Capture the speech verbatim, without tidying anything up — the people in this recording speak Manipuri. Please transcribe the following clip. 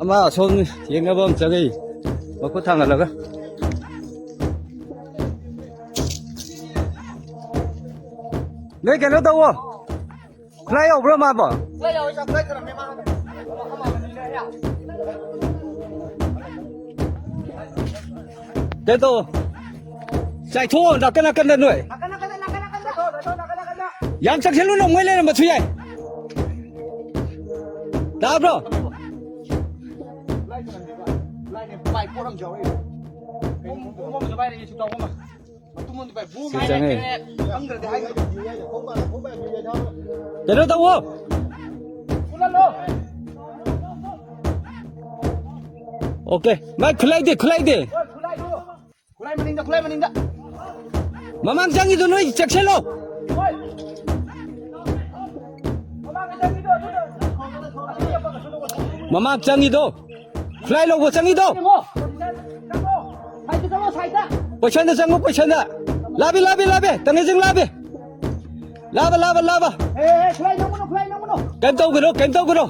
ꯃꯥ ꯑꯁꯣꯝ ꯌꯦꯡꯅꯕ ꯑꯃ ꯆꯪꯉꯛꯏ, ꯃꯈꯨꯠ ꯊꯥꯡꯒꯠꯂꯒ꯫ ꯅꯣꯏ ꯀꯩꯅꯣ ꯇꯧꯋꯣ, ꯈꯨꯠꯂꯥꯏ ꯌꯧꯕ꯭ꯔꯣ ꯃꯥꯕꯣ? ꯀꯩꯅꯣ ꯇꯧ꯫ ꯆꯥꯏꯊꯣꯛꯑꯣ ꯅꯥꯀꯟ ꯅꯥꯀꯟꯗ ꯅꯣꯏ꯫ ꯌꯥꯝ ꯆꯪꯁꯤꯜꯂꯨꯅꯨ, ꯃꯣꯏ ꯂꯩꯔꯝꯕꯁꯨ ꯌꯥꯏ꯫ ꯇꯥꯕ꯭ꯔꯣ? ꯁꯤ ꯆꯪꯉꯦ꯫ ꯀꯩꯅꯣ ꯇꯧꯋꯣ꯫ ꯑꯣꯀꯦ꯫ ꯃꯥꯏ ꯈꯨꯠꯂꯥꯏꯗꯤ, ꯈꯨꯠꯂꯥꯏꯗꯤ꯫ ꯈꯨꯠꯂꯥꯏ ꯃꯅꯤꯡꯗ, ꯈꯨꯠꯂꯥꯏ ꯃꯅꯤꯡꯗ꯫ ꯃꯃꯥꯡ ꯆꯪꯉꯤꯗꯣ ꯅꯣꯏ ꯆꯦꯛꯁꯤꯜꯂꯣ꯫ ꯃꯃꯥꯡ ꯆꯪꯉꯤꯗꯣ꯫ ꯈꯨꯠꯂꯥꯏ ꯂꯧꯕ ꯆꯪꯉꯤꯗꯣ꯫ ꯁꯥꯏꯗ ꯆꯪꯉꯣ, ꯁꯥꯏꯗ꯫ ꯄꯣꯏꯁꯟꯗ ꯆꯪꯉꯣ, ꯄꯣꯏꯁꯟꯗ꯫ ꯂꯥꯕꯤ, ꯂꯥꯕꯤ, ꯂꯥꯕꯤ꯫ ꯇꯅꯦꯖꯤꯡ ꯂꯥꯕꯤ꯫ ꯂꯥꯕ, ꯂꯥꯕ, ꯂꯥꯕ꯫ ꯑꯦ, ꯑꯦ, ꯈꯨꯠꯂꯥꯏ ꯅꯝꯒꯅꯨ, ꯈꯨꯠꯂꯥꯏ ꯅꯝꯒꯅꯨ꯫ ꯀꯩꯝ ꯇꯧꯒꯅꯨ, ꯀꯩꯝ ꯇꯧꯒꯅꯨ꯫